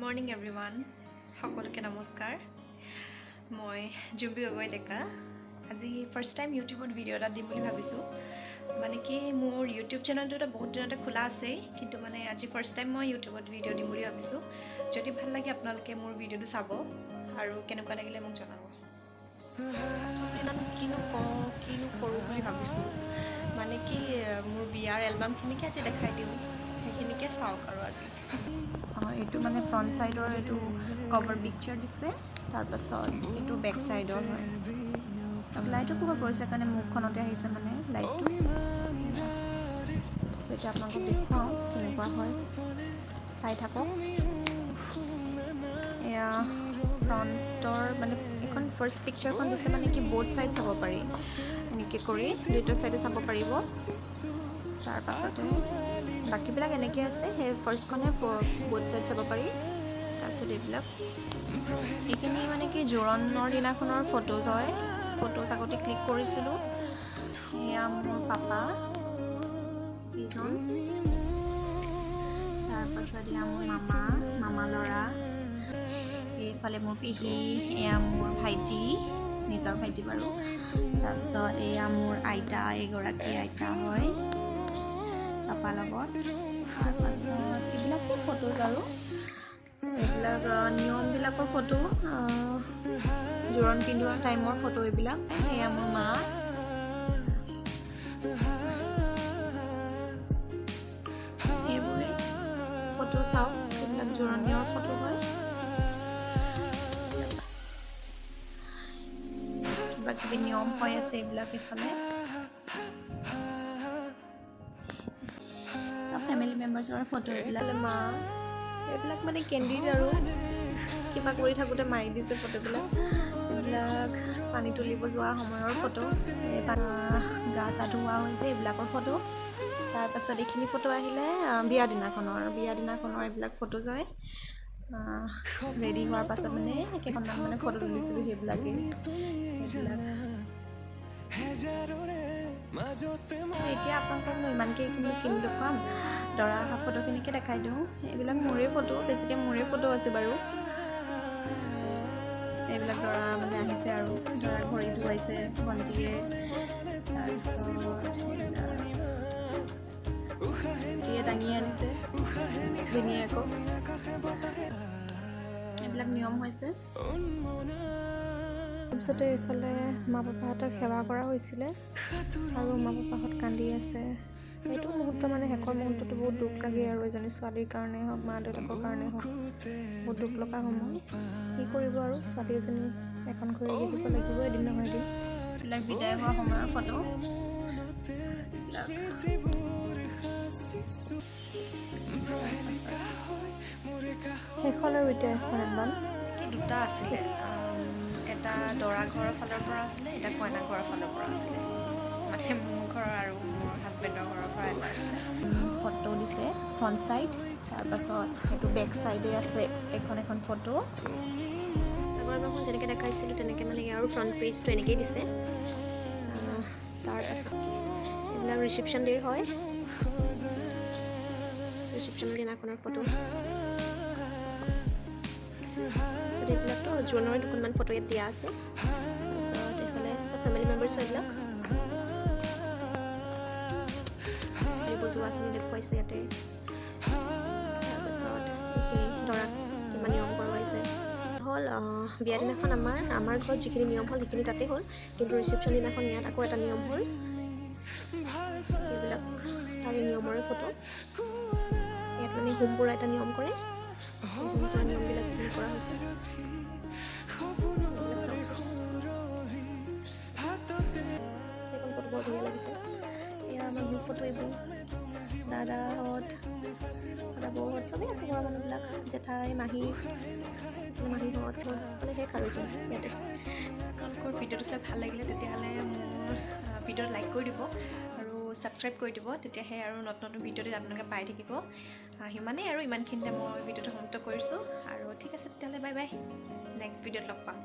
Morning everyone, সকলোকে নমস্কাৰ। মই জুম্পী গগৈ ডেকা। আজি ফাৰ্ষ্ট টাইম ইউটিউবত ভিডিঅ' এটা দিম বুলি ভাবিছোঁ। মানে কি, মোৰ ইউটিউব চেনেলটো বহুত দিনতে খোলা আছেই, কিন্তু মানে আজি ফাৰ্ষ্ট টাইম মই ইউটিউবত ভিডিঅ' দিম বুলি ভাবিছোঁ। যদি ভাল লাগে, আপোনালোকে মোৰ ভিডিঅ'টো চাব আৰু কেনেকুৱা লাগিলে মোক জনাব। প্ৰথম দিনত কিনো কওঁ, কিনো কৰোঁ বুলি ভাবিছোঁ। মানে কি, মোৰ বিয়াৰ এলবামখিনিকে আজি দেখাই দিওঁ, সেইখিনিকে চাওক আৰু আজি। অঁ, এইটো মানে ফ্ৰণ্ট ছাইডৰ এইটো কভাৰ পিকচাৰ দিছে। তাৰপাছত এইটো বেক ছাইডৰ হয়। চব লাইটৰ পোহৰ পৰিছে কাৰণে মুখখনতে আহিছে মানে লাইটটো। তাৰপিছত এতিয়া আপোনালোকক দেখুৱাওঁ কেনেকুৱা হয়, চাই থাকক। এয়া ফ্ৰণ্টৰ মানে এখন ফাৰ্ষ্ট পিকচাৰখন দিছে। মানে কি, ব'থ ছাইড চাব পাৰি, এনেকৈ কৰি দুয়োটা ছাইডে চাব পাৰিব। তাৰপাছতে বাকীবিলাক এনেকৈ আছে। সেই ফাৰ্ষ্টখনে ব'থ ছাইড চাব পাৰি। তাৰপিছত এইবিলাক এইখিনি মানে কি, জোৰোণৰ দিনাখনৰ ফটোজ হয়। ফটোজ আগতে ক্লিক কৰিছিলোঁ। এয়া মোৰ পাপা এইজন। তাৰপাছত এয়া মোৰ মামা, মামা ল'ৰা। এইফালে মোৰ পেহী। এয়া মোৰ ভাইটি, নিজৰ ভাইটি বাৰু। তাৰপিছত এয়া মোৰ আইতা, এইগৰাকী আইতা হয় পাপা লগত। তাৰপাছত এইবিলাকেই ফটোজ আৰু এইবিলাক নিয়মবিলাকৰ ফটো, জোৰোণ পিন্ধোৱা টাইমৰ ফটো এইবিলাক। এয়া মোৰ মা। এইবোৰেই ফটো চাওক। এইবিলাক জোৰোণ নিয়মৰ ফটো হয়। কিবা কিবি নিয়ম হৈ আছে এইবিলাক। এইফালে চব ফেমিলি মেম্বাৰ্ছৰ ফটো এইবিলাক। মা, এইবিলাক মানে কেণ্ডিড আৰু কিবা কৰি থাকোঁতে মাৰি দিছে ফটোবিলাক। এইবিলাক পানী তুলিব যোৱা সময়ৰ ফটো, গা চা ধোৱা হৈছে, এইবিলাকৰ ফটো। তাৰপাছত এইখিনি ফটো আহিলে বিয়া দিনাখনৰ এইবিলাক ফটোজ হয়। ৰেডি হোৱাৰ পাছত মানে কেইখনমান মানে ফটো তুলিছিলোঁ, সেইবিলাকেই সেইবিলাক। এতিয়া আপোনালোকক মই ইমানকৈ এইখিনি কিনি দেখুৱাম? দৰা অহা ফটোখিনিকে দেখাই দিওঁ। এইবিলাক মোৰে ফটো, বেছিকৈ মোৰে ফটো আছে বাৰু। এইবিলাক দৰা মানে আহিছে আৰু দৰা ভৰি ধুৱাইছে ভণ্টিয়ে। তাৰপিছত এইবিলাক ভণ্টিয়ে দাঙি আনিছে ভিনীয়েকক। এইবিলাক নিয়ম হৈছে। তাৰপিছতে এইফালে মা পাপাহঁতক সেৱা কৰা হৈছিলে আৰু মা পাপাহঁত কান্দি আছে। সেইটো মুহূৰ্ত মানে শেষৰ মুহূৰ্তটো বহুত দুখ লাগে আৰু এজনী ছোৱালীৰ কাৰণে হওক, মা দেউতাকৰ কাৰণে হওক, বহুত দুখ লগা সময়। কি কৰিব আৰু, ছোৱালী এজনী এখন ঘৰ এৰি আহিব লাগিব এদিন নহয় এদিন। এইবিলাক বিদায় হোৱা সময়ৰ ফটো। শেষ হ'ল আৰু এতিয়া এখন এলবাম। কি, দুটা আছিলে। এটা দৰা ঘৰৰ ফালৰ পৰা আছিলে, এটা কইনা ঘৰৰ ফালৰ পৰা আছিলে। মানে মোৰ ঘৰৰ আৰু মোৰ হাজবেণ্ডৰ ঘৰৰ পৰা এটা আছিলে। ফটো দিছে ফ্ৰণ্ট ছাইড, তাৰপাছত সেইটো বেক ছাইডে আছে এখন এখন ফটো। আগৰ এলবামখন যেনেকৈ দেখাইছিলোঁ, তেনেকৈ মানে ইয়াৰো ফ্ৰণ্ট পেজটো এনেকেই দিছে। তাৰপাছত এইবিলাক ৰিচিপশ্যন ডে'ৰ হয়, ৰিচিপশ্যনৰ দিনাখনৰ ফটো। তাৰপিছত এইবিলাকতো জোৰোণৰে দুখনমান ফটো ইয়াত দিয়া আছে। তাৰপিছত এইফালে চব ফেমিলি মেম্বাৰ্ছ হয় এইবিলাক। বজোৱাখিনি দেখুৱাইছে ইয়াতে। তাৰপিছত এইখিনি দৰাক কিমান নিয়ম কৰোৱাইছে হ'ল। বিয়া দিনাখন আমাৰ ঘৰত যিখিনি নিয়ম হ'ল, সেইখিনি তাতে হ'ল। কিন্তু ৰিচিপশ্যন দিনাখন ইয়াত আকৌ এটা নিয়ম হ'ল। এইবিলাক তাৰে নিয়মৰে ফটো। ইয়াত মানে হোম পুৰা এটা নিয়ম কৰে। সেই হোম পুৰা নিয়মবিলাক কৰা হৈছে। এইবিলাক চাওকচোন। সেইখন ফটো বৰ ধুনীয়া লাগিছে। এয়া আমাৰ গ্ৰুপ ফটো। এইবোৰ দাদাহঁত, দাদা বৌহঁত চবেই আছে, ঘৰৰ মানুহবিলাক, জেঠাই, মাহী, মাহীহঁত মানে। শেষ আৰু এইখিনি ইয়াতে। আপোনালোকৰ ভিডিঅ'টো চাই ভাল লাগিলে, তেতিয়াহ'লে মোৰ ভিডিঅ'ত লাইক কৰি দিব আৰু ছাবস্ক্ৰাইব কৰি দিব। তেতিয়াহে আৰু নতুন নতুন ভিডিঅ'টো আপোনালোকে পাই থাকিব। সিমানেই আৰু ইমানখিনিতে মই ভিডিঅ'টো সমাপ্ত কৰিছোঁ আৰু। ঠিক আছে তেতিয়াহ'লে, বাই বাই। নেক্সট ভিডিঅ'ত লগ পাম।